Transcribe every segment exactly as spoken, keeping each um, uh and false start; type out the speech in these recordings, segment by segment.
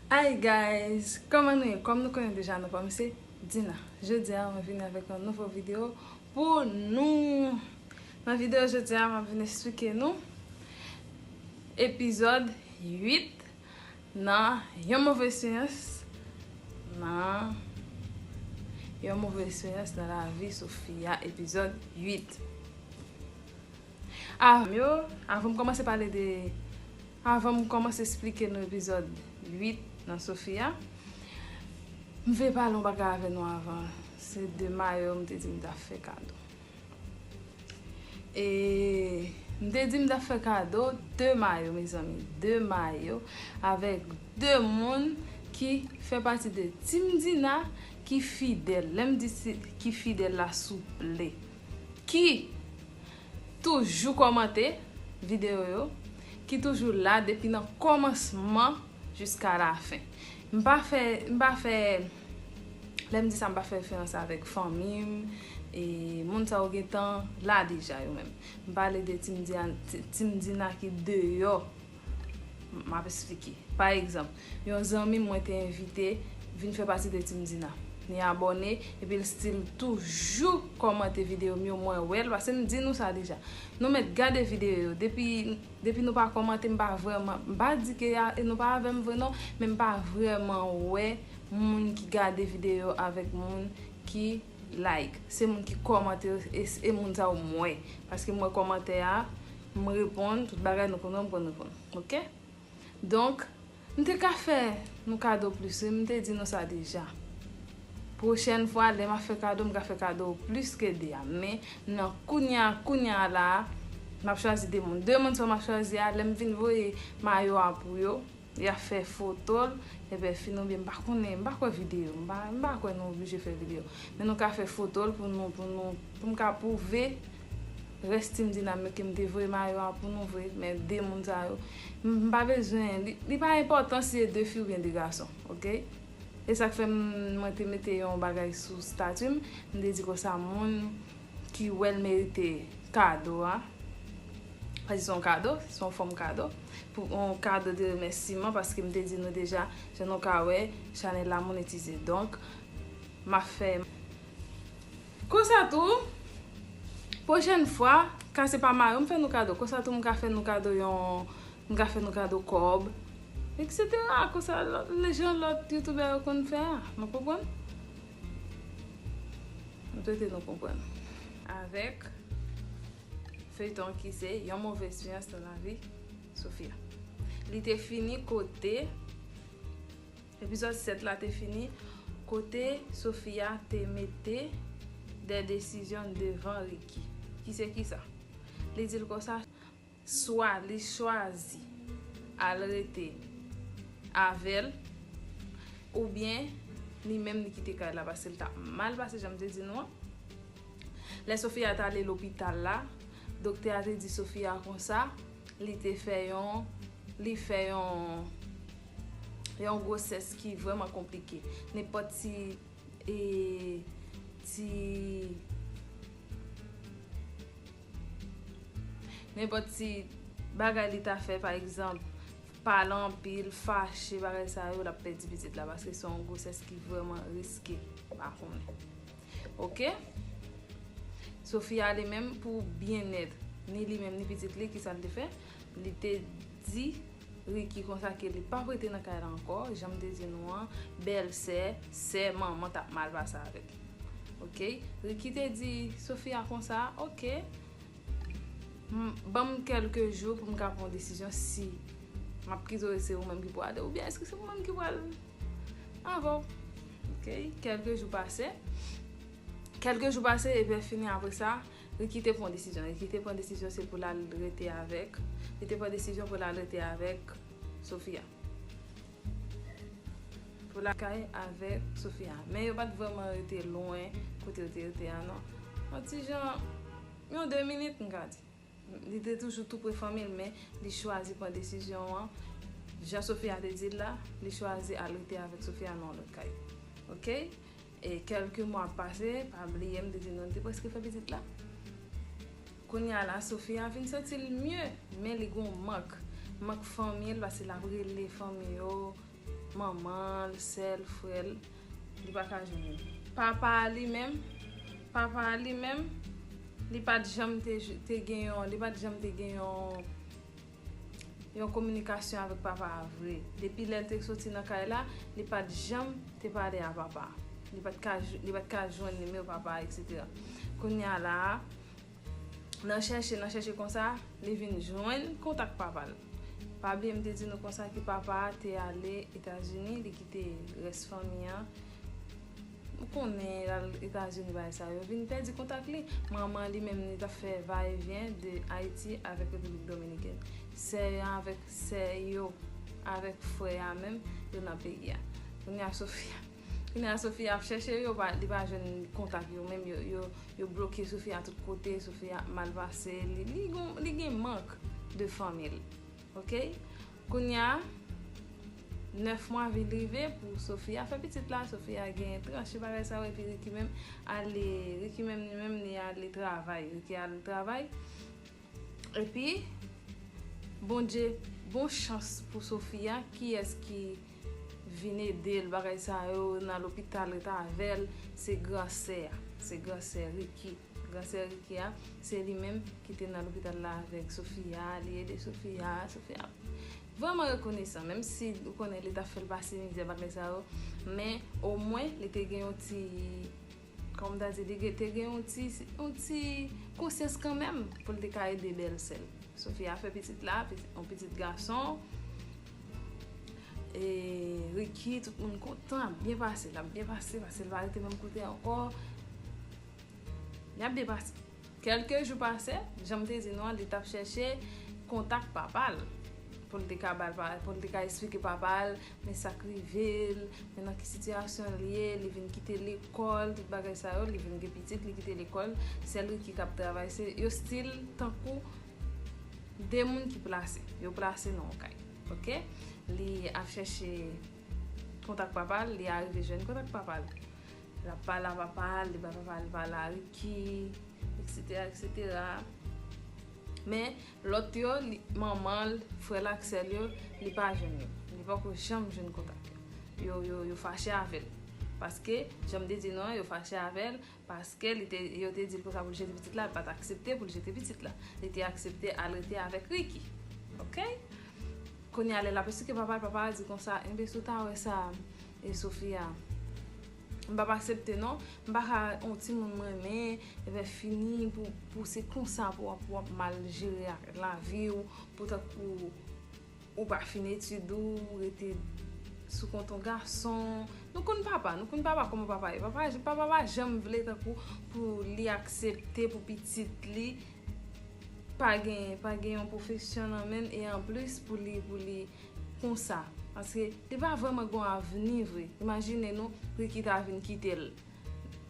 Hi guys, kòman nou ye? Kòm nou konnen deja, non pa m se Dina. Jodi a, mwen vini avèk yon nouvo videyo pou nou. Nan videyo jodi a, mwen vin eksplike nou epizòd uit nan Yon move esperyans nan Yon move esperyans nan lavi Sofia, epizòd uit. Avan yo, avan m kòmanse pale de, avan m kòmanse eksplike nou epizòd uit nan Sofia, m vle pale yon bagay avè nou avan. Se de mayo m te di m t ap fè kado. E m te di m t ap fè kado de mayo, mezanmi, de mayo, avèk de moun ki fè pati de Team Dina, ki fidèl. Lè m di si, ki fidèl la, souple. Ki toujou kòmante videyo yo, ki toujou la depi nan kòmansman jiska lafen. M pa fè, m pa fè, lè m di sa, m pa fè referans avèk fanmi m, e moun sa yo gentan la deja yo menm. M pale de Team Dina, Team Dina ki deyò. M ap eksplike. Pa egzanp, yon zanmi m mwen te envite vin fè pati de Team Dina. Li abòne, epi l still toujou kòmante videyo m yo, mwen wè l, paske m di nou sa deja. Nou mèt gade videyo yo. Depi, depi nou pa kòmante, m pa vrèman, m pa di ke a, e nou pa avè m vre non, men m pa vrèman wè moun ki gade videyo avèk moun ki like. Se moun ki kòmante yo, e, e moun sa yo m wè. Paske m wè kòmantè a, m reponn, tout bagay nou konn wè, m konn reponn. Oke? Donk, m te ka fè nou kado plis, wi, m te di nou sa deja. Pwochèn fwa, lè m ap fè kado, m ka fè kado plis ke de a. Men, nan kounya, kounya la, m ap chwazi de moun. De moun sa m ap chwazi a, lè m vin voye mayo a pou yo, y ap fè foto l, epi fin oubyen m pa konnen, m pa kwè videyo, m pa, m pa kwè nou oblije fè videyo. Men nou ka fè foto l pou nou, pou nou, pou m ka pwouve rès Team Dina m yo ke m te voye mayo a pou nou vre, men de moun sa yo, m, m pa bezwen, li, li pa enpòtan si se de fi oubyen de gason, oke? E sa k fè m, mwen te mete yon bagay sou stati m, m te di konsa moun ki wè l merite kado a, paske se yon kado, se yon fòm kado, pou yon kado de remèsiman, paske m te di nou deja, jan nou ka wè, chanèl la monetize. Donk, m ap fè konsa tou, pwochèn fwa, ka se pa mayo m fè nou kado, konsa tou m ka fè nou kado yon, m ka fè nou kado kòb, etsetera. Konsa, lòt, jan lòt youtubè yo konn fè a, nou konprann? M swete nou konprann. Avèk feyton ki se Yon move esperyans nan lavi Sofia. Li te fini kote, epizòd sèt la te fini kote Sofia te mete de desizyon devan Ricky. Ki se kisa? Li di l konsa, swa li chwazi al rete avè l, oubyen li menm li kite kay la, paske l t ap mal pase, jan m te di nou an. Lè Sofia t ale lopital la, doktè a te di Sofia konsa, li te fè yon, li fè yon, yon gwosès ki vrèman konplike. Nenpòt ti, e, ti, nenpòt ti bagay li ta fè, pa egzanp, pale anpil, fache, bagay sa yo, l ap pèdi pitit la, paske se yon gwosès ki vrèman riske, pa konnen. Oke? Sofia li menm, pou byennèt ni li menm ni pitit li, kisa l te fè? Li te di Ricky konsa ke li p ap rete nan kay la ankò, jan m te di nou an, bèlsè, sè, manman t ap mal pase avè l. Oke? Ricky te di Sofia konsa, oke, m, ban m kèlke jou pou m ka pran yon desizyon si m ap kite w e se ou menm ki pral ale, oubyen èske se ou menm ki pral avè w. Oke? Kèlke jou pase. Kèlke jou pase, epi fini apre sa, Ricky te pran desizyon. Ricky te pran desizyon se pou l al rete avèk, li te pran desizyon pou l al rete avèk Sofia. Pou l al kay avèk Sofia. Men yo pa t vrèman rete lwen kote yo te rete a, non. Yon ti jan, yon de minit, m ka di. Li te toujou tou pre fanmi l, men li chwazi pran desizyon an. Jan Sofia te di l la, li chwazi al rete avèk Sofia nan yon lòt kay. Oke? E kèlke mwa pase, pa bliye, m te di nou, li te prèske fè pitit la. Kounye a la, Sofia vin santi l mye, men li gon mank. Mank fanmi l, paske l ap rele fanmi yo, manman l, sè l, frè l, li pa ka jwenn li. Papa a li menm, papa a li menm, li pa t janm te, te gen yon, li pa t janm te gen yon, yon kominikasyon avèk papa a vre. Depi lè l te soti nan kay la, li pa t janm te pale a papa a. Li pa t ka, li pa t ka jwenn nimewo papa a, et cetera. Kounye a la a, nan chèche, nan chèche konsa, li vin jwenn kontak papa l. Pa bliye m te di nou konsa ke papa a te ale Etazini, li kite rès fanmi an. Ou konnen l al Etazini, bagay sa yo, vin pèdi kontak li. Manman li menm, li t ap fè va e vyen de Ayiti avèk Repiblik Dominikèn. Sè yo avèk sè yo, avèk frè a menm, yo nan peyi a. Kounye a Sofia, kounye a Sofia ap chèche yo, pa, li pa jwenn kontak yo menm, yo, yo, yo bloke Sofia tout kote, Sofia ap mal pase, li, li, gon- li gen mank de fanmi l. Ok? Kounye a, nèf mwa vin rive pou Sofia fè pitit la. Sofia gen tranche bagay sa yo, epi Ricky menm ale, Ricky menm li menm li ale travay. Ricky ale travay. Epi, Bondye, bon chans pou Sofia, kiyès ki vin ede l, bagay sa yo, nan lopital, ret avè l, se gran sè a, se gran sè Ricky. Gran sè Ricky a, se li menm ki te nan lopital la avèk Sofia, li ede Sofia, Sofia vrèman rekonesan, menm si ou konnen li t ap fè l pase mizè, bagay sa yo, men omwen li te gen yon ti, kòman m ta di, li te gen yon ti, yon ti konsyans kanmenm pou l te ka ede bèl sè l. Sofia fè pitit la, pitit, yon pitit gason. E Ricky, tout moun kontan, ap byen pase, l ap byen pase, paske l pa rete menm kote ankò. L ap byen pase. Kèlke jou pase, jan m te di nou an, li t ap chèche kontak papa l. Pou l te ka ba l pa- pou l te ka eksplike papa l, men sa k rive l, men nan ki sitiyasyon l ye, li vin kite lekòl, tout bagay sa yo, li vin gen pitit, li kite lekòl, sèl Ricky k ap travay, se yo still tankou de moun ki plase, yo plase nan yon kay, ok? Li ap chèche kontak papa l, li arive jwenn kontak papa l. L ap pale a papa l, li ba papa l pale a Ricky, et cetera, et cetera. Men lòt yo, li, manman l, frè l ak sè l yo, li pa jwenn yo. Li poko janm jwenn kontak yo. Yo, yo, yo fache avè l. Paske, jan m te di nou an, yo fache avè l, paske li te, yo te di l konsa pou l jete pitit la, li pa t aksepte pou l jete pitit la. Li te aksepte al rete avèk Ricky. Ok? Kounye a lè l ap esplike papa l, papa a di konsa, enben si w ta wè sa, e Sofia, m p ap aksepte non, m pa ka yon timoun m renmen, epi fini pou, pou se konsa pou w ap, pou w ap mal jere ak lavi w, pou tankou ou pa fin etid ou, ou rete sou kont yon gason. Nou konn papa, nou konn papa kòman papa ye. Papa, papa pa janm vle tankou pou li aksepte pou pitit li pa gen, pa gen yon pwofesyon nan men l, e anplis pou li, pou li konsa. Paske li pa vrèman gen yon avni vre. Imajine nou, Ricky ta vin kite l.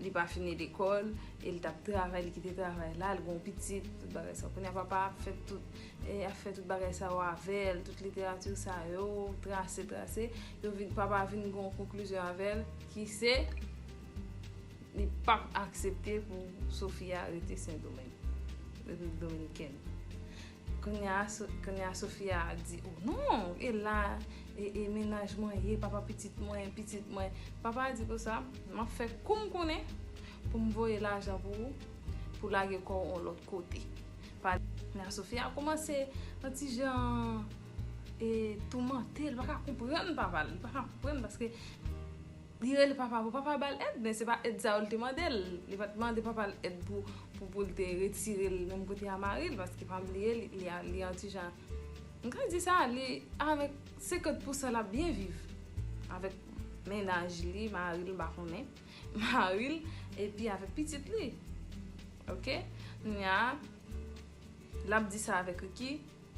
Li pa fini lekòl, e li t ap travay, li kite travay la, li gen yon pitit, tout bagay sa. Kounye a papa ap fè tout, e, ap fè tout bagay sa yo avè l, tout literati sa yo, trase, trase. Yo vin, papa vin gen yon konklizyon avè l, ki se, li p ap aksepte pou Sofia rete Sendomeng, Repiblik Dominikèn. Kounye a, So- kounye a Sofia di, o non, e la, e, e mennaj mwen ye, papa pitit mwen, pitit mwen. Papa a di konsa, m ap fè kou m konnen pou m voye lajan pou ou, pou lage kò w yon lòt kote. Pa- Kounye a Sofia kòmanse yon ti jan, e, toumante l, li pa ka konprann papa l, li pa ka konprann paske li rele papa pou papa ba l èd, men se pa èd sa yo l te mande l. Li pa t mande papa l èd pou, pou, pou l te retire l menm kote a mari l, paske pa bliye, li, li, li an ti jan, m ka di sa, li avèk senkant pousan l ap byen viv. Avèk mennaj li, mari l, m pa konnen, mari l, epi avèk pitit li. Ok? Kounye a, l ap di sa avèk Ricky.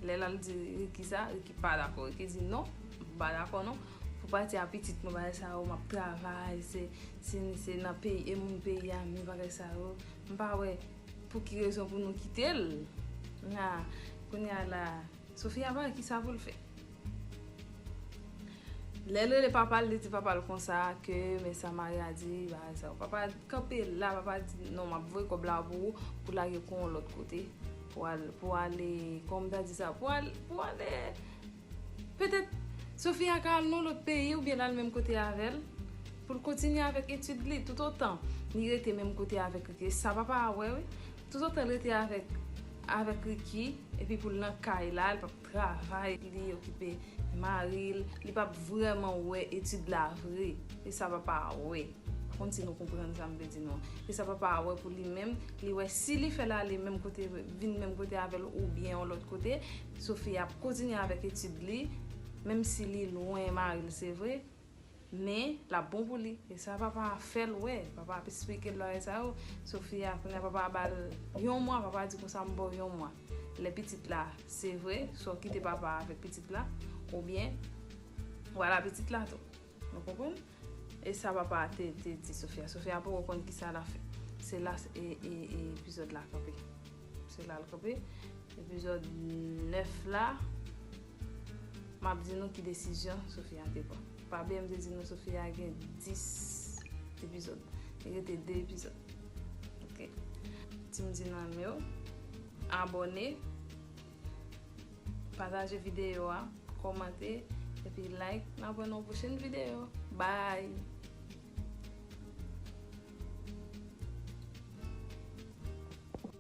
Lè l al di Ricky sa, Ricky pa dakò. Ricky di non, m pa dakò non. Pou pati a pitit mwen, bagay sa yo, m ap travay, se, se, se nan peyi, e moun peyi a, men bagay sa yo. M pa wè pou ki rezon pou nou kite l. Kounye a, kounye a la, Sofia pa wè kisa pou l fè. Lè l rele papa l, li di papa l konsa ke men sa mari a di, bagay sa yo. Papa kanpe la, papa di, non, m ap voye kòb la pou ou, pou lage kò w yon lòt kote, pou al, pou ale, kòman m ta di sa, pou al, pou ale, petèt, Sofia ka al nan lòt peyi oubyen l al menm kote avè l pou l kontinye avèk etid li. Toutotan li rete menm kote avèk Ricky, e sa papa a wè, wi. Toutotan l rete avèk, avèk Ricky, epi pou l nan kay la, li p ap travay, li okipe mari l, li p ap vrèman wè etid la vre. E sa papa a wè. Pa konn si nou konprann sa m vle di nou an. E sa papa a wè pou li menm, li wè si li fè l ale menm kote, vin menm kote avè l oubyen yon lòt kote, Sofia ap kontinye avèk etid li, menm si li lwen mari l, se vre, men l ap bon pou li. E sa papa a fè l wè, papa ap esplike l bagay sa yo. Sofia, kounye a papa a ba l yon mwa, papa a di konsa m ba w yon mwa. Lè pitit la, se vre, swa w kite papa a avèk pitit la, oubyen w al a pitit la tou. Nou konprann? E sa papa a te, te di Sofia. Sofia poko konn kisa l a fè. Se la, e, e, e epizòd la kanpe. Se la l kanpe. Epizòd nèf la, m ap di nou ki desizyon Sofia te pran. Pa bliye m te di nou Sofia gen dis epizòd. Li rete de epizòd. Ok. Ti m di nan men yo. Abòne. Pataje videyo a, kòmante, epi like. N ap wè nan yon pwochèn videyo. Bye!